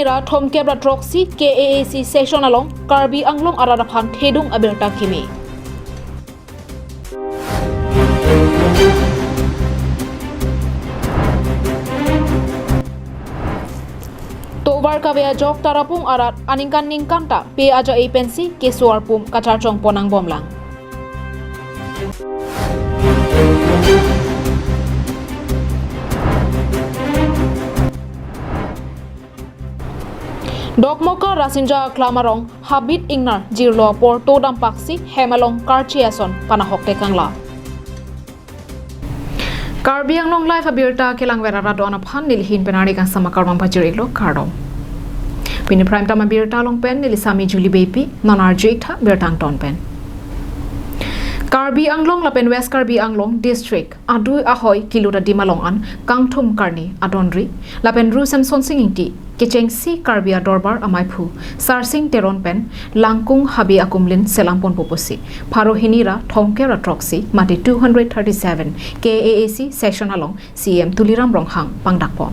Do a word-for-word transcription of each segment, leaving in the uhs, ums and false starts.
Ra thomkep ra throksi K A A C session along Karbi Anglong arat aphan thedung abirta kimi. Tovar kave ajok Tarapung arat aningkan ningkan ta pe aja-e pensi keso arpum kacharchong pon angbomlang. Dokmoka Rasinja Aklam arong habit ingnar jirlo apor to dampaksi hem along karche ason panahok tekangla. Karbi Anglong Live abirta kelangver arat do-an aphan neli hin pen arni kangsam akarbang pajir-iklo, kardom. Pini Prime Time abirta along pen neli Sami Julie Beypi, non arju-ik tha birta angton pen. Karbi Anglong lapen West Karbi Anglong District adui ahoi kilut adim along an kangthum karni adonri lapen Ru Semsonsing Ingti kechengsi Karbi Adorbar amaiphu Sarsing Teron pen Langkung Habe akumlin selam ponpo pusi pharo hini ra thomkep ra throksi mate two hundred thirty-seven K A A C session along C M Tuliram Ronghang pangdakpon.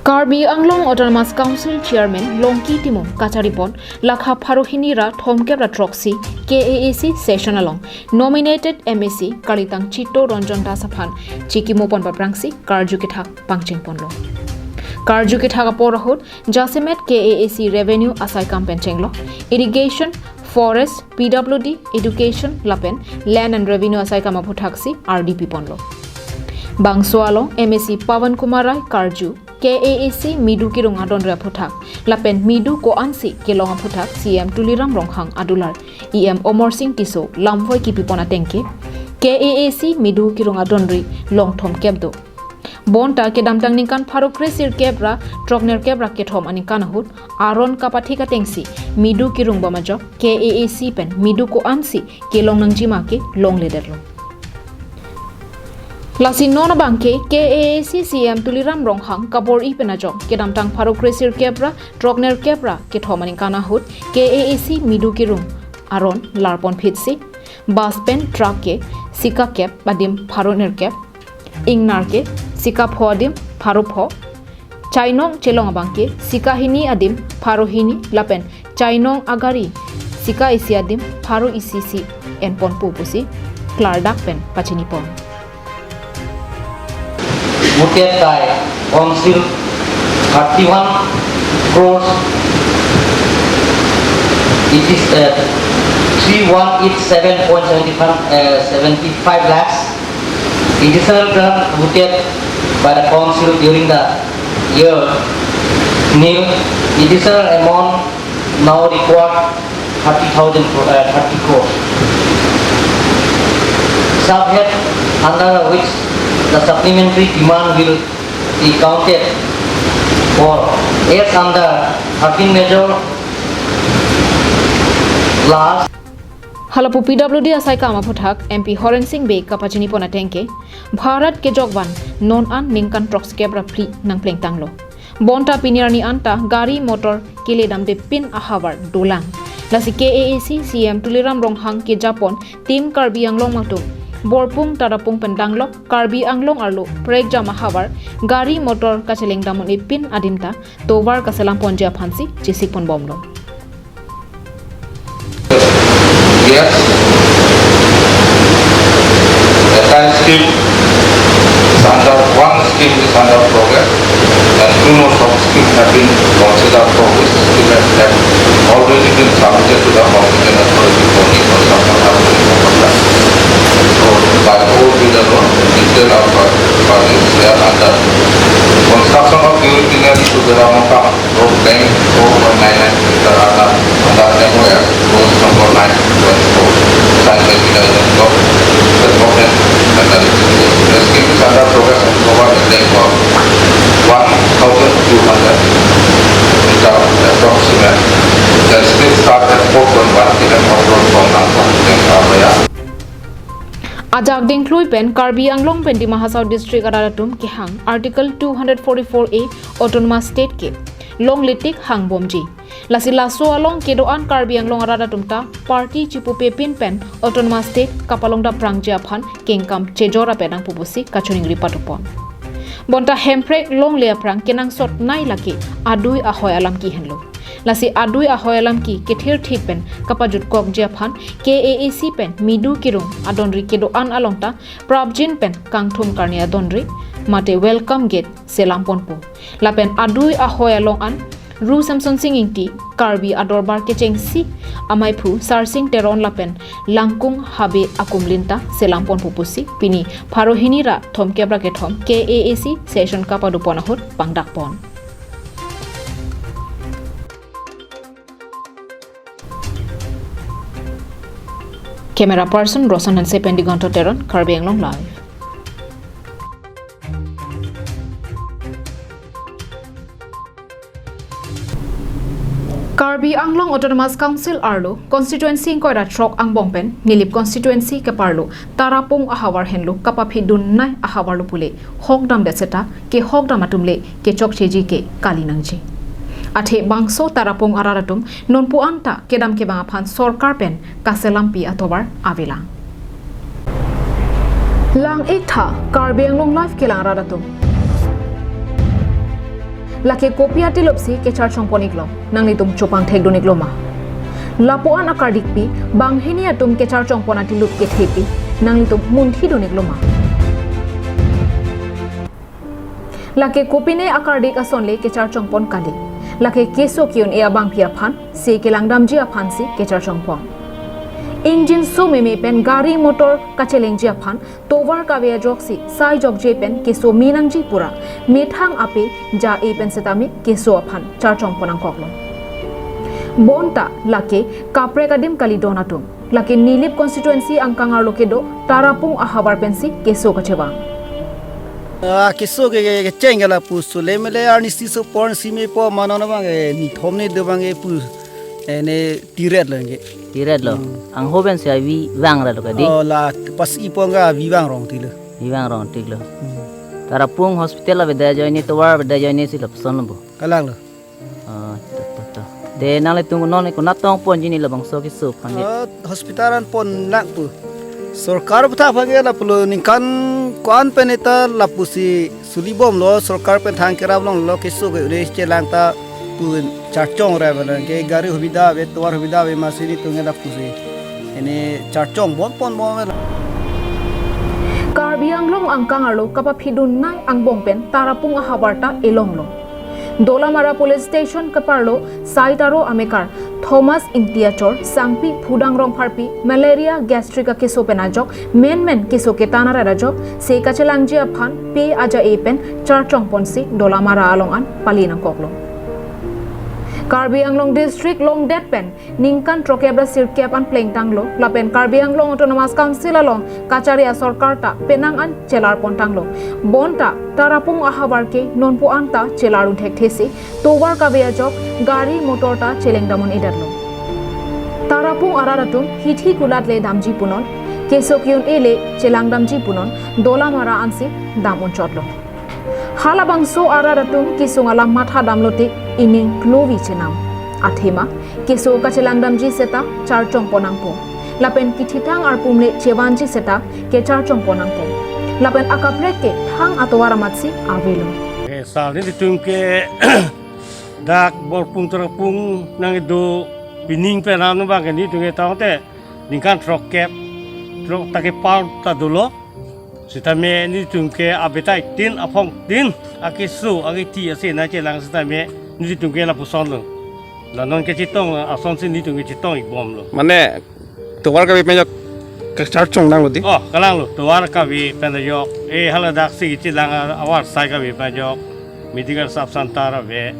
Karbi Anglong Autonomous Council Chairman Longki Timung kacharipon lakha pharo hini ra thomkep ra throksi K A A C session along nominated M A C Kalitang Chitto Ranjan Das aphan chikimopon paprangsi karju kethak pangchengponlo. Karju kethak apor ahut jasemet K A A C Revenue asaikam pen chenglo, Irrigation, Forest, P W D, Education lapen Land and Revenue asaikam aphuthaksi ardi piponlo. Bangso along M A C Pawan Kumar Rai karju, K A A C midu kirung adonri aphuthak lapen midu ko-ansi kelong aphuthak C M Tuliram Ronghang adular E M Amarsing Tisso lamvoi kipipon atengke, K A A C midu kirung adonri long thomkep do. Bonta kedamtang ningkan pharo kre sirkep ra throknerkep ra kethom aningkan ahut aron kapathik atengsi midu kirung bom ajok K A A C pen midu ko-ansi kelong nangjima ke longledetlo. Lasi non abangke K A A C C M Tuliram Ronghang kabor-i pen ajok kedamtang pharo kre sirkep ra throknerkep ra kethom aningkan ahut K A A C midu kirung aron larpon phitsi bus pen truck ke sika kep adim pharo nerkep, ingnar ke sika pho adim pharo pho, chainong chelong abangke sika hini adim pharo hini lapen chainong agari sika isi adim pharo isi si enponpo pusi klardak pen pachinipon. Voted by Council thirty-one crores, it is, uh, three one eight seven point seventy-five, uh, seventy-five lakhs. Additional term voted by the Council during the year, nil. Additional amount now required thirty thousand cro-, uh, thirty crores. Subhead under which the supplementary demand will be counted for as under thirteen major last. Halapu P W D asaikam aphuthak M P Horen Sing Bey kapachinipon atengke, Bharat kejokvan non an ningkan throksikep ra phli nangplengtanglo. Bonta pini arni anta gari motor keledamde pin ahavar dolang. Lasi K A A C C M Tuliram Ronghang kejapon Team Karbi Anglong atum Borpung Tarapung pen danglok Karbi Anglong arlo prekjam ahavar gari motor kachelengdam un-e pin adimta tovar kaselam ponji aphansi chesikpon bomlo. Yes. At times scheme is under, one scheme is under progress, and two more sub schemes have been considered for which scheme have already been submitted to the competent authority for need for some other. So, by all the detail of, uh, projects, they are under construction of new engineering to Beramoka. Road length four point nine nine meter under, under M O S, post number nine twenty-four, signed by Bidya Ranjan Block, the government under the scheme is under progress and cover a length of one thousand two hundred meter approximate. The scheme start at four point one K M of road from Nangpang to Dengka via Ajak dingklui pen Karbi Anglong pen Dima Hasao District arat atum kehang Article two hundred forty-four A Autonomous State ke longle tik hangbomji. Lasi laso along kedo-an Karbi Anglong arat atum ta party chipupe pin pen Autonomous State kapalongdap prangji aphan kengkam chejor ape nangpo pusi kachiningri patupon. Bonta Hemprek longle aphrang kenangsot nei lake adui ahoi alam ke henlo. Lasi adui ahoi alam ke kethir thik pen kapajutkokji aphan K A A C pen Midu Kirung adonri kedo-an along ta prapjin pen kangthum karni adonri mate welcome gate selam ponpo. Lapen adui ahoi along an Ru Samson Sing Ingti, Karbi adorbar kechengsi amaiphu Sarsing Teron lapen Langkung Habe akumlin ta selam ponpo pusi pini pharo hini ra thomkep ra kethom K A A C session kapado pon ahut pangdak pon. Camera person Rosan Hanse pen Digonto Teron, Karbi Anglong Live. Karbi Anglong Autonomous Council arlo constituency ingkoi ra throk angbong pen Nilip constituency keparlo Tarapung ahavar henlo kapaphidun nei ahavar lo pule hokdam det seta kehokdam atum le kechokcheji ke kali nangji. Athe bangso Tarapung arat atum nonpu anta kedam kevang aphan sorkar pen kaselampi atovar avelang. Lang-iktha Karbi Anglong Live kelang arat atum. Lake kopi atilupsi kecharchong pon-iklo, nanglitum chopang thekdun-iklo ma? Lapu-an akardikpi banghini atum kecharchong pon atilup kethepi nanglitum munthidun-iklo ma? Lake kopine akardik asonle kecharchong pon kali. Lake keso ke-un-e abangpi aphan, se kelangdamji aphansi kecharchong pon. Ingjinso meme pen gari motor kachelengji aphan tovar kave ajoksi sai jokje pen keso me nangji pura methang ape ja-e pen setame keso aphan charchong pon nangkoklo. Bonta lake kaprek adim kali don atum. Lake Nilip constituency angkang arlo kedo Tarapung ahavar pensi keso kachevang. Ah, keso ke, ke, kecheng ke lapu sule mele arnisi so pon si mepo mano na bang, eh, nithom ne do bang, eh, pu, eh, ne tiret lo ke. Tiret lo. Hmm. Angho pensi avi vang ra lo kadi? Oh, la pas ipon ga avi vang rong tilo. Avi vang rong tilo. Hmm. Tarapung hospital avedetji ne, tovar avedetji ne si lapuson lo bo. Kalang lo. Oh, to, to, to. De nanglitum non ko natong ponji ne labangso keso aphan de. Ah, hospital an pon lang pu. Sorkar aphuthak aphan ke lapulo ningkan ko-an pen eta lapusi suli bomlo, sorkar pen thang kerap longlo, keso ke ure chelang ta pu charchong ra bana ke gari hubida ave, tovar hubida ave, masi netum ke lapusi. Ini charchong bon pon bon ave. Karbi Anglong angkang arlo kapaphidun nei angbong pen Tarapung ahavar ta elonglo. Dolamara Police Station keparlo Saitaro amekar Thomas Ingti achor Sangpi Phudang Rongpharpi malaria gastric akeso pen ajok menmen keso ketan arat ajok se kachelangji aphan pe aja-e pen charchong ponsi Dolamara along an pali nangkoklo. Karbi Anglong District longdet pen ningkan throkkep ra sirkep an plengtanglo, lapen Karbi Anglong Autonomous Council along kachari asorkar ta penang an chelar pontanglo. Bonta Tarapung ahavar ke nonpu anta chelar un thekthesi tovar kave ajok gari motor ta cheleng dam un-edetlo. Tarapung arat atum hithi kulat le damji punon, keso ke-un-e le chelang damji punon, Dolamara ansi dam un chotlo. Halabangso arat atum kesung alam matha damlo tik ining klovi chenam. Athema keso kachelang damji seta charchong pon nangpo. Lapen kithitang arpum le chevanji seta kecharchong pon nangpo. Lapen akaprek ke thang atovar amatsi avelo. Eh, sal netum ke dak Borpung Tarapung nangkedo pining pen anu bang ke netum ke tangte ningkan throkkep throk ta kepar ta dolo. Sitame netum ke abetai tin aphong tin akeso aketi ase na chelang sitame netum ke lapuson lo. La non kechetong asonsi netum kechetong-ik bomlo. Mane tovar kave pen ajok kacharchong nanglo di? Oh, kalang lo, tovar kave pen ajok. Eh, hala daksi chelang avar sai kave pen ajok. Medical sub center ave.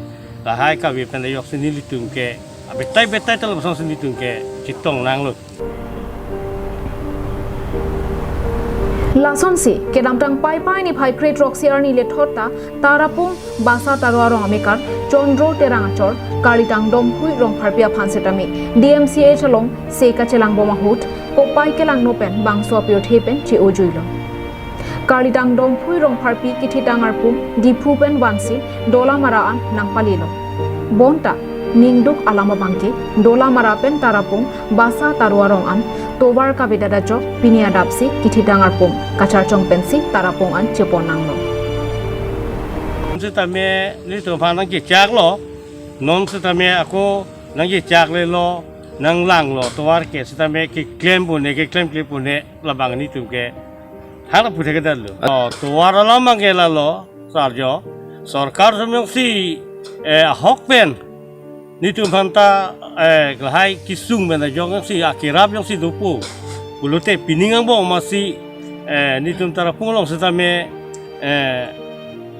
Lahai kave pen ajoksi netum ke abetai betai ta lapuson si netum ke chetong nanglo. Lasonsi kedamtang Paipai niphai kre-throksi arni lethot ta Tarapung Basa Taro arong amekar Chondro Terang achor Karlitang Domphui Rongpharpi aphan setame D M C H along se kachelang bom ahut kopai kelangno pen bangso apiothe pen che-ojuilo. Karlitang Domphui Rongpharpi kithitang arpum Diphu pen vansi Dolamara an nangpalilo. Bonta ningduk alam abangke Dolamara pen Tarapung Basa Taro arong an tovar kavedet ajok pini adapsi kithitang arpum kacharchong pensi Tarapung an chepon nanglo. Sitame nelitum aphan nangkechaklo, non sitame ako nangkechaklelo, nanglanglo, tovar ke sitame keklem pone, keklem klem pone, labang nelitum ke hana puthe kedalo. Oh, tovar alam abang ke lalo, sar jo, sorkar atum jongsi, eh, ahok pen nelitum aphan ta, eh, lahai kesung pen ajok jongsi akerap jongsi dopo pulote pining angbong masi, eh, nelitum Tarapung along sitame, eh,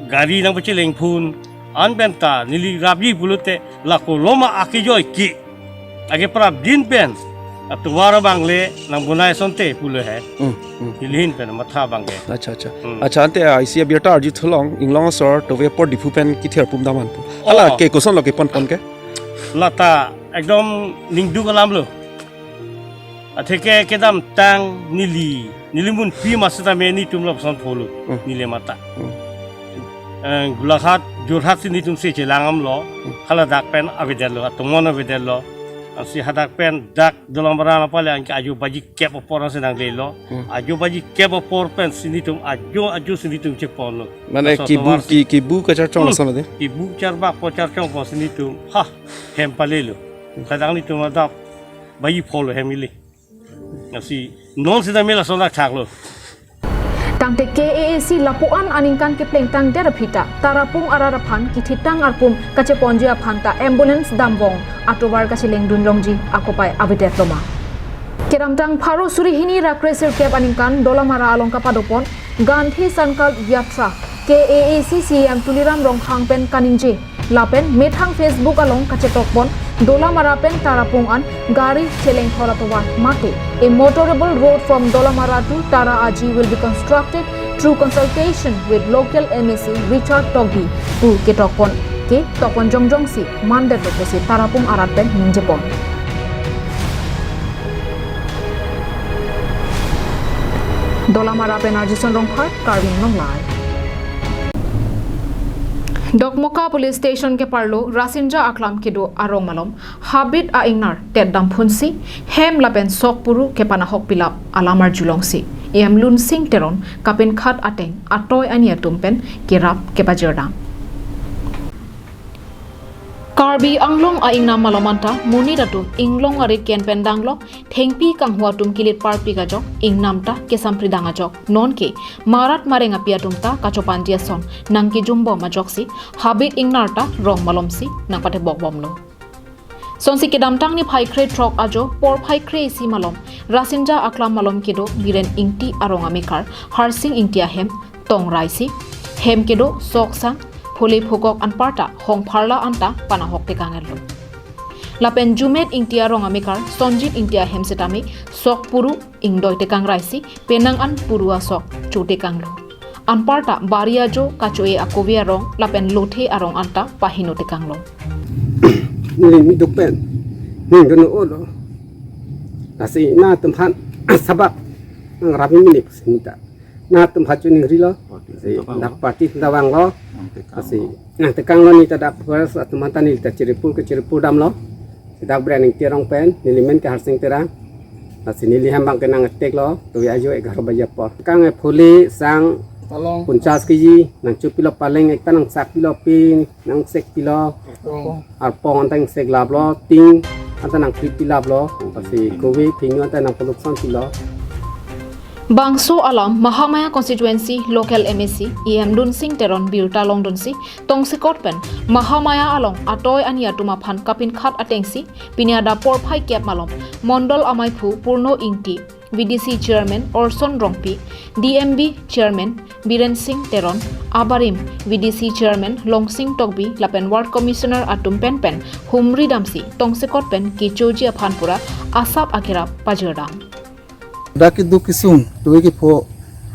gari nangpacheleng phun an pen ta neli rapji pulote la koloma akejoi ke, akeprapdin pen atovar abang le nangbonai asonte pulo he. Hmm, hmm. Neli ahin pen matha abang ke. Acha, acha. Hmm. Acha, ante, ah, isi abirta arjuthu long, inglong asor, tove apor Diphu pen kether pum daman pu. Oh. Hala ke kosonlo kepon pon ke? Lata ekdom ningduk alamlo. Atheke kedamtang neli, neli munpi ma sitame nelitum lapuson pholo, Hmm. neli mata. Hmm. Eh, Golaghat, Jorhat si nelitum si chelang damlo, Hmm. hala dak pen avedetlo, atomon avedetlo. Ansi hadak pen dak Dolamara nangpale anke ajo baji kep apor si nanglelo. Hmm. Ajo baji kep apor pensi nelitum ajo ajo si nelitum cheponlo. Mane laso kebu tovar si ki, kebu kacharchong Hmm. lason ade? Kebu charbak po charchong po si nelitum, ha, hem palelo. Kadang nelitum adap baji pholo hem ili. Ansi non sitame lason athaklo. Tangte K A A C lapuan aningkan keplengtang der aphi ta Tarapung arat aphan kithitang arpum kacheponji aphan ta ambulance damvong atovar kachelengdun longji akopai avedetloma. Kedamtang pharo suri hini ra kre sirkep aningkan Dolamara along kapadopon Gandhi Sankalp Yatra K A A C C E M Tuliram Ronghang pen kaningje lapen methang Facebook along kachetokpon Dolamara pen Tarapung an gari chelengthor atovar mate a motorable road from Dolamara to Tara Aji will be constructed through consultation with local M A C Richard Tokbi pu ketokpon ke tokpon jongjong si mandetlo pusi Tarapung arat pen ningjepon. Dolamara pen Arjison Rongphar, Karbi Anglong Live. Dokmoka Police Station keparlo Rasinja Aklam kedo arong malom habit a-ingnar tet damphunsi hem lapen sok puru kepanahok pilap alam arjulongsi E M Lunsing Teron kapinkhat ateng atoi ani atum pen kerap kepajirdam. Karbi Anglong a-ingnam malom anta monit atum inglong arit ken pen danglok thengpi kanghu atum kilit parpik ajok ingnam ta kesampridang ajok nonke marat mareng api atum ta kachopanji ason nangkejumbom ajoksi habit ingnar ta rong malomsi nangpatebok bomlo. Sonsi kedamtang niphai kre throk ajo porphai kre isi malom Rasinja Aklam malom kedo Biren Ingti arong amekar Harsing Ingti ahem tong raisi hem kedo sok sang phule phukok anparta hong pharla anta panahok tekang etlo. Lapen Jumet Ingti arong amekar Sonjit Ingti ahem setame sok puru ingdoi tekang raisi penang an puru asok cho tekanglo. Anparta bari ajo kacho-e akove arong lapen lothe arong anta pahino tekanglo. Neli mi duk pen ningdun-olo. Lasi nangtum aphan sabak nangrap mini pusi nita. Nangtum aphan choningrilo. Party si sintawang. Dak party sintawanglo. Nangtekanglo. Lasi nangtekanglo nita dak first atum anta neli ta chiripur ke chiripur damlo. Si dak Biren Ingti arong pen, neli men ke Harsing Terang. Lasi neli hem abang ke nangteklo, tove ajo egharo baji apor. Kang e phule sang Palong. Ponchas K G, nangchopilo paleng ekta nangsak pilo pin, nangsek pilo. Arpong. Arpong anta nangsek laplo, ting anta nangpri pi laplo, lasi kove phingno anta nangpalukson pilo. Bangso alam Mahamaya Constituency Local M A C E M Lunsing Teron birta longdunsi tongsekot pen Mahamaya along atoi ani atum aphan kapinkhat atengsi pini adap porphai kep malom Mondol amaiphu Purno Ingti, V D C Chairman Orson Rongpi, D M B Chairman Biren Singh Teron, abarim V D C Chairman Longsing Tokbi lapen Ward Commissioner atum pen pen humri damsi tongsekot pen kechoji aphan pura asap akerap pajirdam. Dak keduk kesung, tove kepho,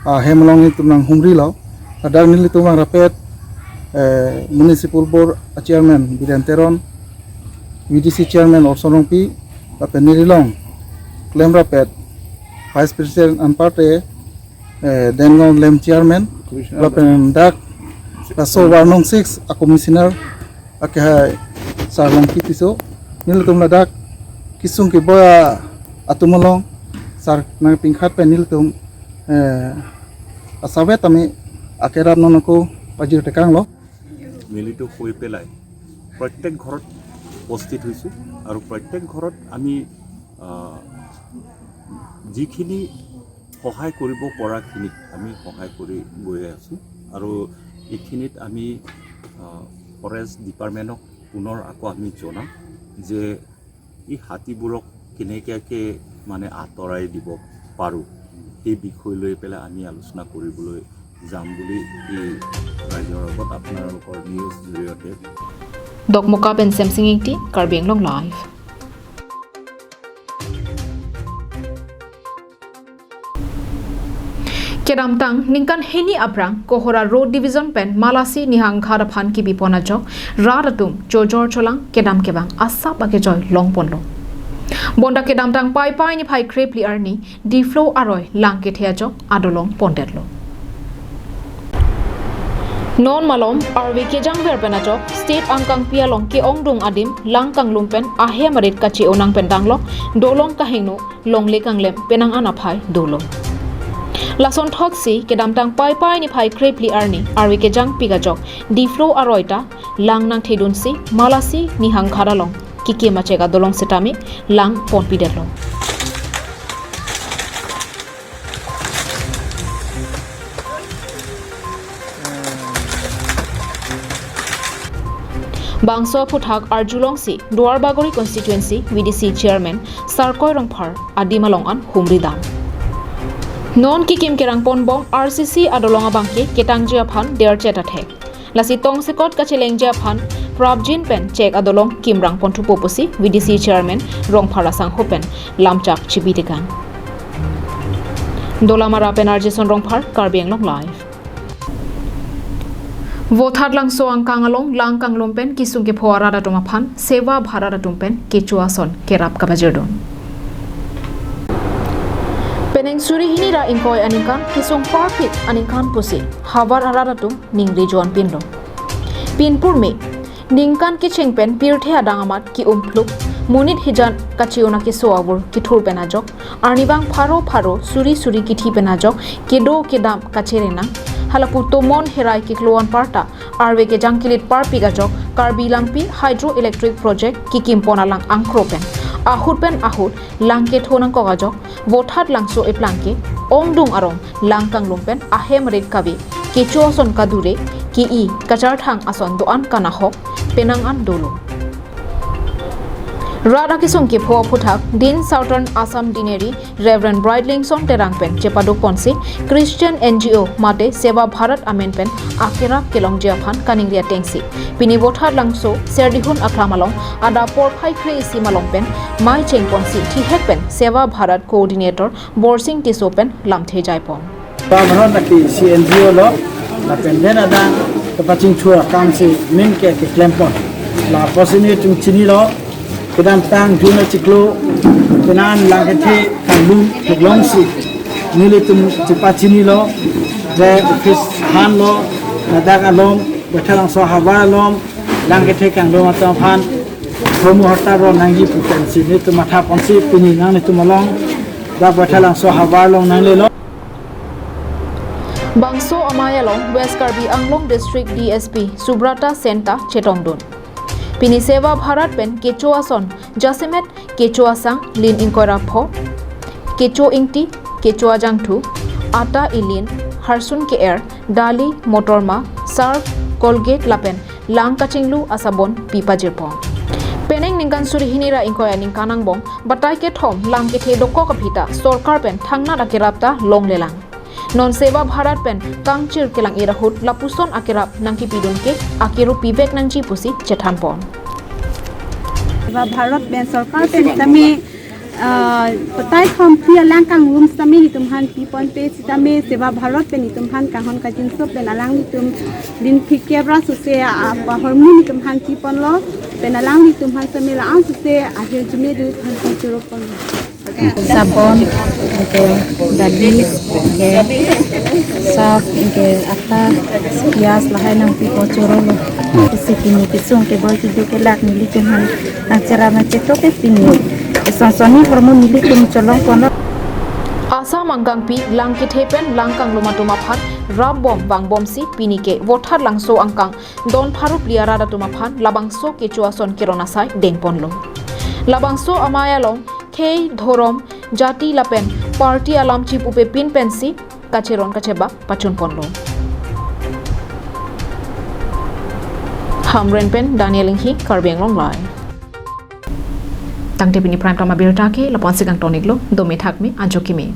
ah, hem along nelitum nanghumrilo. Ladak nelitum abang rapet, eh, Municipal Board Chairman Biren Teron, V D C Chairman Orson Rongpi, lapen neli along klem rapet Vice President anparta, eh, Dengaon Lem Chairman, Commissioner. Lapen dak laso Warnung six a Commissioner, akehai Sar Longpi Tisso, nelitum ladak kesung keboi atum along sar nangpinkhat pen nelitum, eh, asapvet tame akerap non ako pajir tekanglo. মিলিত হৈ পেলাই প্ৰত্যেক ঘৰত উপস্থিত হৈছোঁ আৰু প্ৰত্যেক ঘৰত আমি, আহ, যিখিনি সহায় কৰিব পৰাখিনিক আমি সহায় কৰি গৈ আছোঁ আৰু এইখিনিত আমি, আহ, ফৰেষ্ট ডিপাৰ্টমেণ্টক পুনৰ আকৌ আমি জনাম যে এই হাতীবোৰক কেনেকুৱাকৈ মানে আঁতৰাই দিব পাৰোঁ, সেই বিষয় লৈ পেলাই আমি আলোচনা কৰিবলৈ যাম বুলি এই ৰাইজৰ আগত আপোনালোকৰ নিউজ জৰিয়তে Dokmoka pen Semsing Ingti, Karbi Anglong Live. Kedamtang ningkan hini aphrang Kohora Road Division pen Malasi Nihang Ghat aphan kibipon ajok rat atum chojor cholang kedam kevang asap akejoi longponlo. Bonta kedamtang Paipai niphai krephli arni Diphu aroi lang kethe ajok adolong pondetlo. Non malom arve kejangver pen ajok State Angkangpi along ke-ongdung adim lang kanglum pen ahem arit kache-onang pen danglok dolong kahingno longle kanglem penang an aphai dolo. Lason thotsi kedamtang Paipai niphai krephli arni arve kejangpik ajok Diphu aroi ta lang nangthedunsi Malasi Nihang Ghat along kekim achek adolong setame lang ponpidetlo. Bangso aphuthak arjulongsi Duarbagori Constituency V D C Chairman Sarkoi Rongphar adim along an humri dam. Non kekim kerang ponbom R C C adolong abangke ketangji aphan derchet athek. Lasi tongsekot kachelengji aphan prapjin pen chek adolong kimrang ponthupo pusi V D C Chairman Rongphar asangho pen lamchak chibi tekan. Dolamara pen R J Son Rongphar, Karbi Anglong Live. Vothatlangso Angkang along lang kanglum pen kisung kepho arat atum aphan Seva Bharat atum pen kecho ason kerap kapajirdun. Penang suri hini ra ingkoi aningkan kisung parpik aningkan pusi havar arat atum ningri juan pinlo. Pinpur me ningkan kecheng pen pirthe adang amat ki-umphluk monit hijan kachiona keso avur kithur pen ajok arnivang pharo pharo suri suri kithi pen ajok kedo kedam kacherenang halapu tomon herai kekloan parta arve kejang kilit parpik ajok Karbi Langpi Hydroelectric Project kikimpon alang angkro pen ahut pen ahut lang ketho nangkok ajok Vothatlangso eplangke ongdung arong lang kanglum pen ahem rit kave kecho ason kadure ke-i kacharthang ason do-an kanahok penang an dolo. Rat akesung kepho aphuthak Din Southern Assam Deanery Reverend Bright Lingson Terang pen chepaduk ponsi Christian N G O mate Seva Bharat amen pen akerap kelongji aphan kaningri atengsi pini Vothatlangso Serdihun Aklam along adap porphai kre-isi malom pen mei chengponsi thihek pen Seva Bharat Coordinator Borsing Tisso pen lamthe jaipon. Seva Bharat lake isi N G O lo, lapen pen adang kepachingthur akamsi min ke keklempon. Lapusi nelitum chinilo, kedamtang June achiklo, penan lang kethe kanglum theklongsi nelitum chepachinilo, je office hanlo, ladak along, Vothatlangso havar along, lang kethe kanglum atum aphan, hormu horta ro nangji pu pensi nelitum mathaponsi pini nanglitum along dak Vothatlangso havar along nanglelo. Bangso amei along West Karbi Anglong District D S P Subrata Sen ta chetongdun. Pini Seva Bharat pen kecho ason jasemet kecho asang lin ingkoi ra pho, kecho ingti, kecho ajangthu, atta, ilin, harsun ke-er, dali, motorma, surf, Colgate lapen lang kachinglu asabon pi pajirpon. Penang ningkan suri hini ra ingkoi aningkan angbong batai kethom lang kethe dokok aphi ta sorkar pen thangnat akerap ta longlelang. Non Seva Bharat pen kangchir kelang-ir ahut lapuson akerap nangkipidun ke akiru pivek nangji pusi chethanpon. Seva Bharat pen sorkar pen tame, ah, batai thom pi alang kanglum sitame nelitum aphan piponpe sitame Seva Bharat pen nelitum aphan kanghon kajinso pen alanglitum din phikep ra suse, ah, pahormu nelitum aphan piponlo pen alanglitum aphan sitame la-an suse ahirjume dui aphan pi choro ponlo. Sabon, anke dali, anke surf, anke atta, piyaj lahai nangpipo chorolo. Isi pini kesung keboi kejok kelak nelitum aphan nangcherap nangchetok ke pini. Eson sonni hormu nelitum cholongponlo. Assam angkangpi lang kethe pen lang kanglum atum aphan rap bom vangbomsi pini ke Vothatlangso angkang don pharo phli arat atum aphan labangso kecho ason keron asai dengponlo. Labangso amei along khei, dhorom, jati lapen party alam chipupepin pensi kacheron kachebak pachunponlo. Hamren pen Daniel Inghi, Karbi Anglong Live. Tangte pini Prime Time abirta ke lapu-ansi kangton-iklo, dome thakme, ajo keme.